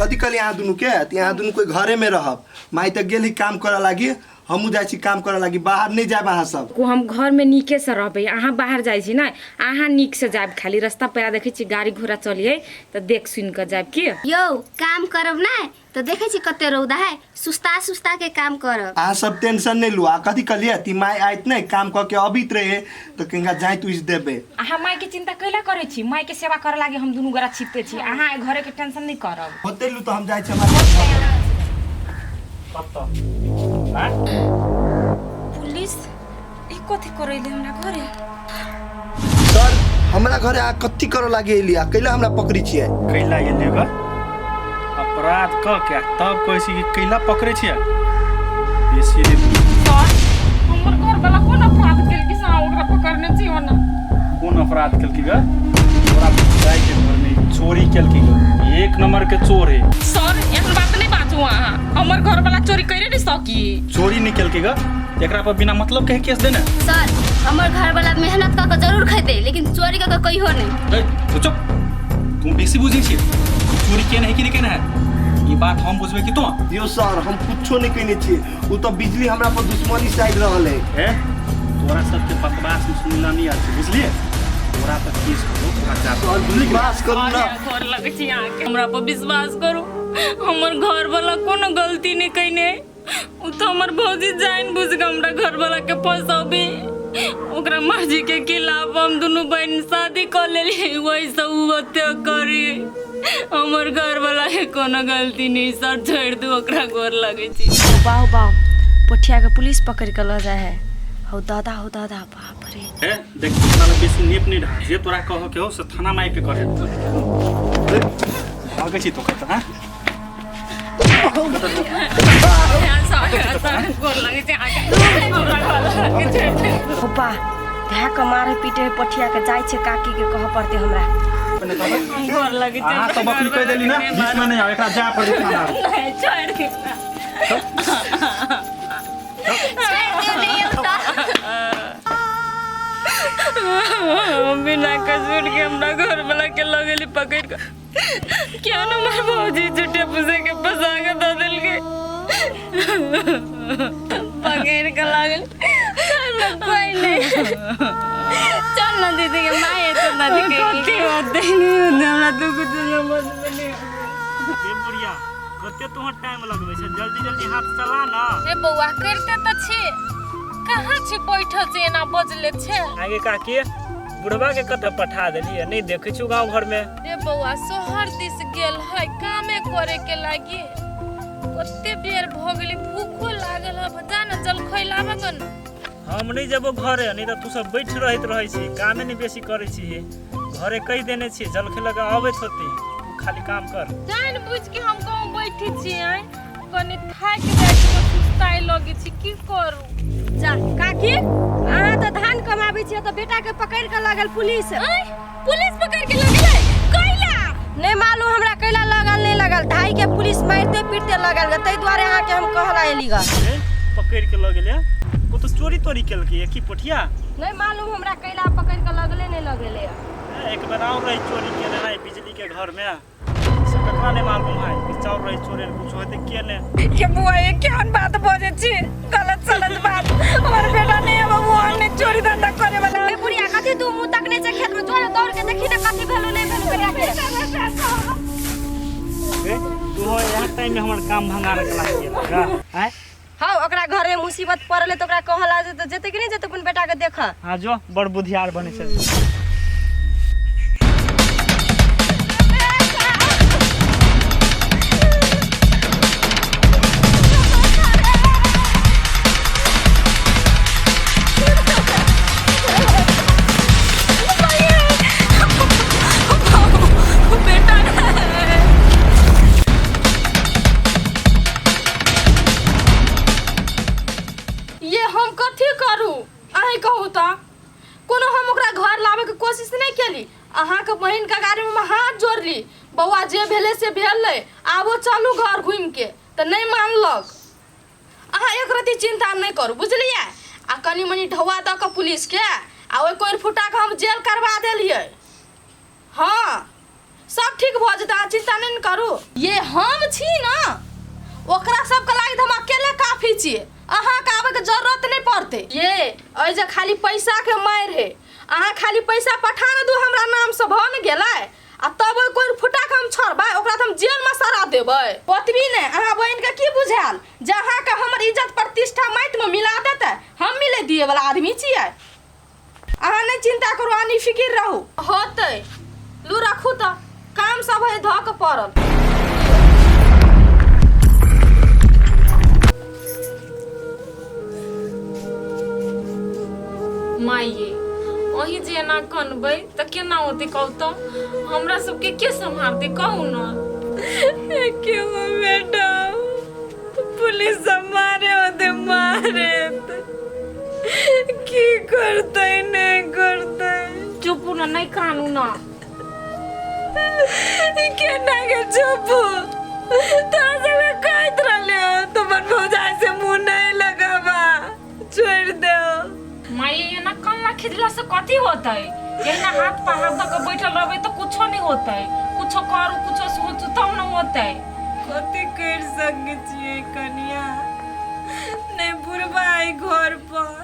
कथी कहली अहाँ दुनू के तऽ अहाँ दुनू कोइ घरे में रहब। माई तऽ गेली काम करऽ लागी, हमहूँ जाइ छी काम करऽ लागी, बाहर नहीं जायब अहाँ सब। को हम घर में नीके से रहबै, अहाँ बाहर जाइ छी ने, अहाँ नीक से जायब। खाली रास्ता पेरा देखै छी गाड़ी घोड़ा चलिए तऽ देख सुनि कऽ जायब की। यौ काम करब ना तऽ देखै छी कते रौदा है, सुस्ता सुस्ता के काम करब। अहाँ सब टेंशन नहीं लू। आ कथी कहलिए ती माई आयत नहीं काम कऽ के अबित रहे तऽ किनका जाइत उइस देबै। अहाँ माई के चिंता कैला करै छी? माई के सेवा करे लागी हम दुनू गोरा छिपते छी, अहाँ घरे के टेंशन नहीं करब। होते लू तऽ हम जाइ छी हमरा कतऽ? आँय? पुलिस ई कथी करैले हमरा घरे? सर हमरा घरे आ कथी करऽ लागी एली आ कैला हमरा पकड़ी छियै? कैला एलियै ग? अपराध कऽ के आ तब कहै छी कि कैला पकड़ै छियै? बेसी रे। सर हमर घर वाला कोन अपराध केलकै से अहाँ ओकरा पकड़ने छी ओना? कोन अपराध केलकै ग? तोरा भौजाई के घर में चोरी केलकै ग, एक नंबर के चोर है। सर एहन बात नहीं बाजू अहाँ, हमर घर वाला चोरी करे नहीं सकी। चोरी नहीं केलकै ग, एकरा पर बिना मतलब के केस देने। सर हमर घर वाला मेहनत कऽ के जरूर खेतै, लेकिन चोरी कऽ के कहियो नहीं। ए, तू चुप, तू बेसी बुझै छी। चोरी केने है कि नहीं केने है ई बात हम बुझबै कि तू? यो सर हम कुछो नहीं कहने छियै, उ तऽ बिजली हमरा पर दुश्मनी साइड रहल है। ए तोरा सबके बकवास में सुनला नहीं आयल छै, बुझलिए? तोरा पर केस करो, तोरा जा सर विश्वास करू ना। घर लगै छी अहाँके, हमरा पर विश्वास करू, हमर घर वाला कोनो गलती नहीं कयने। उ तो हमर भौजी जान बुझ के हमरा घर वाला के फंसबी, ओकरा मर्जी के खिलाफ हम दुनू बहन शादी कऽ लेली, वही से उ हत्या करी। हमर घर वाला के कोनो गलती नहीं सर, छोड़ दू ओकरा, गोर लगै छी। बाऊ बाऊ पोठिया के पुलिस पकड़ के लऽ जाय है। हौ दादा हौ दादा बाप रे। ए देख तोरा लग बेसी नेप नहीं ढा, जे तोरा कह के हो से थाना में आबि के करे। भागै छी तो कतऽ? हाँ बा धए के मारे पीटे है पोठिया के, जाइ छै काकी के कहऽ पड़तै हमरा। गोर लगै छी। अहाँ तऽ बकरी कहि देली ना, बीच में नहीं आउ, एकरा जाय पड़तै थाना। नहीं, छोड़ दे। हम बिना कसूर के हमरा घर वाला के लगेली पकड़ के, क्या न हमर भौजी झूठे फूसे के फंसा के दऽ देलकै, पकड़ के लागल हमरा कोई नहीं। चल ना दीदी के माय एते दादी के कथी होतै नहीं होतै, हमरा तो कुछ समझ में नहीं ए बुढ़िया, कते तोहर टाइम लगबै छै? जल्दी जल्दी हाथ चला ना। ए बौआ करिते तऽ छी, कहाँ छी बैठल छी एना बजले छै? आगे काकी, बुढ़वा के कतऽ पठा देलियै? नहीं देखै छु गाँव घर में। ए बौआ शहर दिस गेल है कामे करे के लागी, कते बेर भऽ गेलै, भूखो लागल है, जा ना जलखै लाबऽ गन। हम नहीं जेबो घरे, नहीं तऽ तू सब बैठ रहैत रहै छी, कामे नहीं बेसी करै छी। घरे कहि देने छी जलखै लऽ कऽ अबैत होती, तू खाली काम कर। जानि बुझि के हम कहूँ बैठी छी, आँय कनि थाकि जाइ छी तऽ सुस्ताइ लगै छी, की करू? जा काकी अहाँ तऽ धान कमाबै छियै तऽ बेटा के पकड़ के लगल पुलिस। आँय पुलिस पकड़ के लगलै? कैला? नहीं मालूम हमरा कैला लगल नहीं लगल, धाई के पुलिस मारते पीटते लगल ग, ताहि दुआरे अहाँके हम कहला एली ग। ए, पकड़ के लगलै? ओ तऽ चोरी तोरी केलकै की पोठिया? नहीं मालूम हमरा कैला पकड़ के लगले नहीं लगले। ए, एक बेर और रही चोरी केने रही बिजली के घर में, से ककरा नहीं मालूम है कि चाउर रही चोरी कुछ होते के ने। ये बुआ ये केहन बात बजै छी, गलत सलत बात। हमर बेटा नहीं है बबुआ, नहीं चोरी धंधा करे वाला। ए बुढ़िया कथी तू मुंह तकने छै खेत में, जोरे दौड़ के देखी ने कथी भेलो नहीं भेलो बेटा के। ए, तू हो यहाँ टाइम में हमर काम भंगा रखला है। आय हाँ ओकरा घर में मुसीबत पड़ले तो ओकरा कहला जे तऽ जेतै कि नहीं जेतै अपन बेटा के देखऽ। हाँ जो बड़ बुधियार बने छै। ये हम कथी करू अहीं कहू तऽ? कोनो हम ओकरा घर लाबैके कोशिश नहि केली, अहाँके बहिनके गाड़ीमे हम हाथ जोड़ली, बौआ जे भेलै से भेलै, आबो चलू घर घुमिके, तऽ नहि मानलक। अहाँ एक रत्ती चिन्ता नहि करू बुझलियै? आ कनि मनि ढौआ दऽ कऽ पुलिसके आ ओहि कोरि फुटाके हम जेल करबा देलियै। हाँ सब ठीक भऽ जेतै, अहाँ चिंता नहि ने करू। ये हम छी ने, ओकरा सबके लागि तऽ हम अकेले काफी छियै, अहाँके आबैके जरूरत नहि पड़तै। ये एहि जे खाली पैसाके मारि है, अहाँ खाली पैसा पठा ने दू हमरा नामसँ, भऽ ने गेलै? आ तब ओहि कोरि फुटाके हम छोड़बै? ओकरा तऽ हम जेलमे सड़ा देबै। ओतबी नहि, अहाँ बहिनके की बुझायल जे अहाँके हमर इज्जत प्रतिष्ठा माटिमे मिला देतै? हम मिलै दिएवला आदमी छियै? अहाँ नहि चिंता करू, अहाँ निफिकिर रहू। होतै, लू रखू तऽ काम सब है धऽ के पड़ल। माइये, अहीं जे एना कनबै तऽ केना होतै कहू तऽ? हमरा सबके के सम्हारतै कहू ने? क्यों बेटा, पुलिस सब मारे होते मारे, की करतै नहि करतै। चुपू ने, नहि कानू ने। केना के चुप? तोरा सबके कहैत रहलियो तुमर भौजाई से मुंह नहीं लगाबा, छोड़ दे। माई, एना कन्ना खिजला से कथी होतै? एना हाथ पर हाथ धऽ के बैठल रहबै तऽ कुछो नहि होतै। कुछो करू, कुछो सोचू तब ने होतै। कथी कर सकै छियै कनिया? नहीं बुढ़बा है घर पर,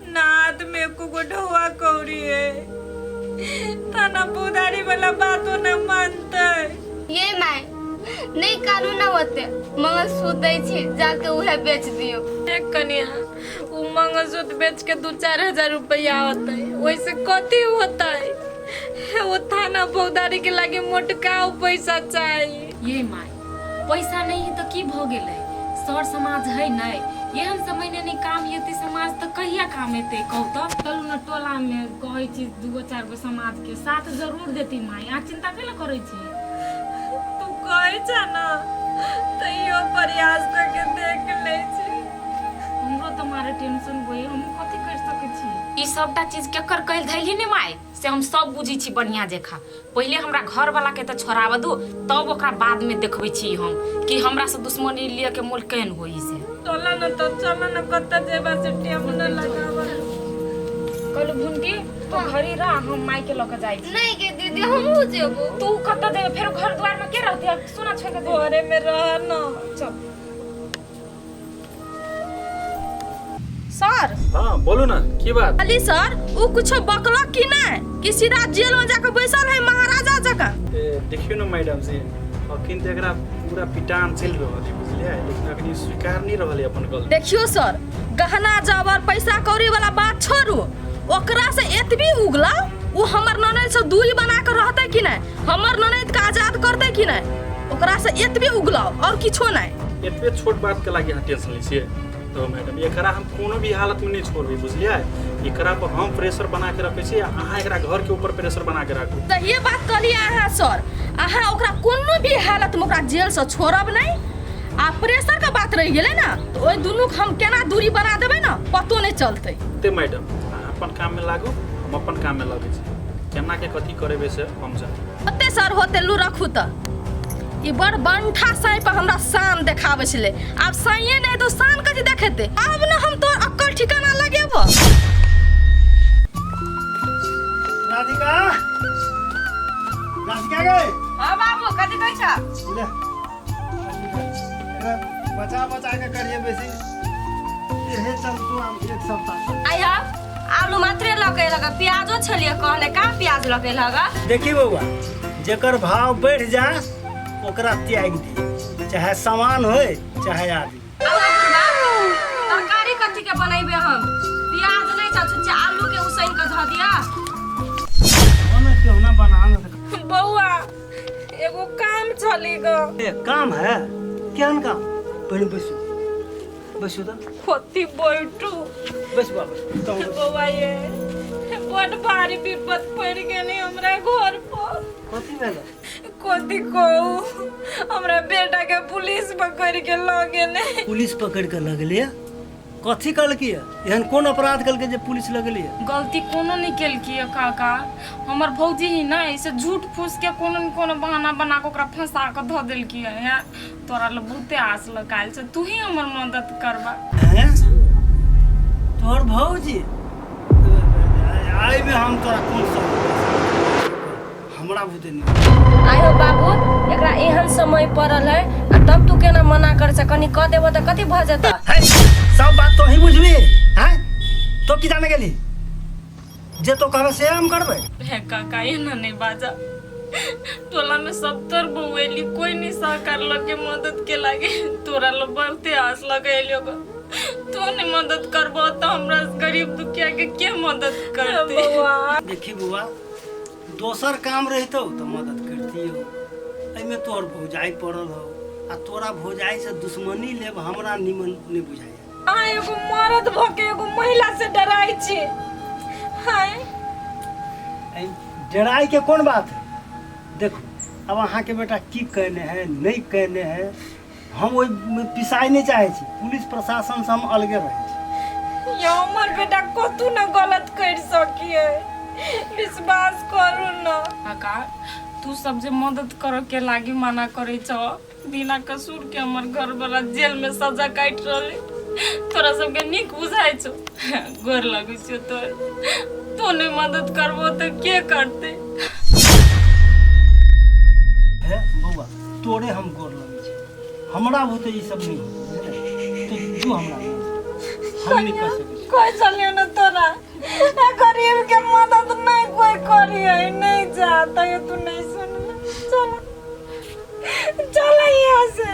ना हाथ में एको गो ढौआ कौड़ी है, थाना बुधारी वाला बातो न मानतै। ये my, नहीं कानून ना होते, मंगलसूत्र दै छी, जाके उहे बेच दियो। ए कनिया, उ मंगलसूत्र बेच के 2-4 हजार रुपया होतै, ओइसे कथी होतै? वो थाना फौजदारी के लागे मोटकाओ पैसा चाही। ये माय, पैसा नहीं है तऽ की भऽ गेलै? सर समाज है नहि? एहन समय ने नहि काम एतै समाज तऽ कहिया काम एतै कहू तऽ? चलू ने टोला में कहै छी, दूगो चारि गो समाज के साथ जरूर देती। माय, अहाँ चिंता कैला करै छी? तू कहै छ न तऽ इहो प्रयास करके देख लै छी। हमरो तऽ मारे टेंशन होइए, हम कथी कर सकै छी? ई सबटा चीज केकर कैल धैली ने माय, से हम सब बुझै छी बढ़िया जेखा। पहिले हमरा घरवाला के तऽ छोड़ाबऽ दू, तब ओकरा बाद में देखबै छी हम कि हमरा से दुश्मनी लिए के मोल केहन होई से। चल न तऽ, चल न, कतऽ जेबा से टेम न लगाबा। कहलू भुंटी, तू घरे रह, हम माय के लऽ के जाइ छी। नहीं गे दीदी, हमहूँ जेबो। तू कतऽ जेबे? फेर घर द्वार में के रहते? सोना छोड़ के जेबे? घरे में रह न। चल। सर। हाँ, बोलू ना, की बात? अली सर, उ कुछो बकलक कि नहीं, कि सीधा जेल में जाके बैसल है महाराजा जकाँ? ए, देखियौ ने मैडम जी, अखन तऽ एकरा पूरा पिटान चलि रहल है, बुझलियै? लेकिन अखन ई स्वीकार नहि रहल है अपन गलती। देखियो सर, गहना जबर पैसा कौड़ी वाला बात छोड़ू, ओकरा से एतबी उगला वो हमर ननैद से दूरी बना के रहते कि नहीं, हमर ननैद के आजाद करते कि नहीं, ओकरा से एतबी उगलाओ और किछो नहीं। एतबे छोट बात के लागी अहाँ टेंशन लै छियै? तो मैडम, एकरा हम कोनो भी हालत में नहीं छोड़बै, बुझलियै? एकरा पर हम प्रेशर बना के रखै छी, आ अहाँ एकरा घर के ऊपर प्रेशर बना के राखू। सहिए बात कहलियै अहाँ सर, अहाँ ओकरा कोनो भी हालत में ओकरा जेल से छोड़ब नहीं। आ प्रेशर के बात रहि गेलै ने, तऽ ओहि दुनू के हम केना दूरी बना देबै ने, पतो नहि चलतै। ते मैडम, अहाँ अपन काम में लागू, हम अपन काम में लगै छी। केना के कथी करेबै से हम जानी। होते सर, होते, लू रखू। तऽ ई बड़ बंठा साँइ पर हमरा शान देखाबै छलै, आब साँइए नहि तो शान कथी देखेतै? आब ने हम तोर अक्कल ठिकाना लगेबो। राधिका, राधिका गए। हाँ बाबू, कथी कहै छ? ले, एकरा बचा बचा के करिए बेसी, इहे चलतू हम एक सप्ताह। आइ हम आलू मात्रे लऽ के अयलक, प्याजो छलियै कहने, कहाँ प्याज लऽ के अयलक? देखी बौआ, जेकर भाव बढ़ि जाए ओकरा त्याग दी, चाहे सामान होय चाहे आदमी। तरकारी कथी के बनेबै हम? प्याज नहि छ, छुच्छे आलू के उसैन के धऽ दिअ। ना केहुना बना ना। बौआ, एगो काम छली ग। ए, काम है? केहन काम? पहिले बैसू, बैसू तऽ। कथी बैठू? बैस बाबा, तहन बैसू। बौआ ये, बड भारी विपद पड़ि गेलै हमरा घर पर। कथी भेलै? कथी कहू, हमरा बेटा के पुलिस पकड़ के लऽ गेलै। पुलिस पकड़ के लगले? कथी कहलकै? एहन कोन अपराध कहलकै जे पुलिस लगलियै? गलती कोनो नहि केलकै काका, हमर भौजी ही नहि से झूठ फूस के कोनो न कोनो बहाना बना के ओकरा फंसा के धऽ देलकै है। तोरा लए बहुते आस लगायल छै, तू ही हमर मदद करबा। हैं? तोहर भौजी? आइमे हम तोरा कोन सब? हम हमरा बुते नहीं। आयो बाबू, एकरा एहन समय पड़ल है आ तब तू केना मना कर छ? कनी कह देबो तऽ कथी भऽ जेतऽ? है सब बात तो ही बुझबी हैं? तो की जाने गेली जे तो कहबे से हम करबै। हे काका, एना नहीं बाजा। टोला में सब तर बउएली, कोई नहीं सहकार लगे मदद के लागे। तोरा लो बहुते आस लगेलियो गो, तू नहीं मदद करबो तो हमरा गरीब दुखिया के मदद करते? देखी बुआ, दोसर काम रहितौ तो मदद करतियो, एहिमे तोहर भौजाई पड़ल हो आ तोरा भौजाई से दुश्मनी लेब हमरा निमन नहीं बुझाइया। अहाँ एगो मर्द भऽ के एगो महिला से डराइ छी? हाय, एहि डराइ के कोन बात है? देखो, अब अहाँके बेटा की कहने है नहीं कहने है, हम ओहिमे पिसाइ नहीं चाहै छी। पुलिस प्रशासन से हम अलगे रहै छी। यौ, हमर बेटा कतू न गलत कर सकिए, विश्वास करू न। काका, तू सब जे मदद करे के लागी मना करे छ, बिना कसूर के हमर घर वाला जेल में सजा काटि रहले, तोरा सबके नीक बुझाइ छौ? गोर लगै छियौ तोर। तू नहीं मदद करबो तऽ के करते? हे बौआ, तोरे हम गोर लगै छी, हमरा बुते ई सब नहीं होत, बुझले? तो जो हमरा हम नहीं कर सकै छी। कोई चलियो न तोरा, ए गरीब के मदद नहीं कोई करी है। नहीं जा, तैयो तू नहीं सुन। चलो चलो यहाँ से।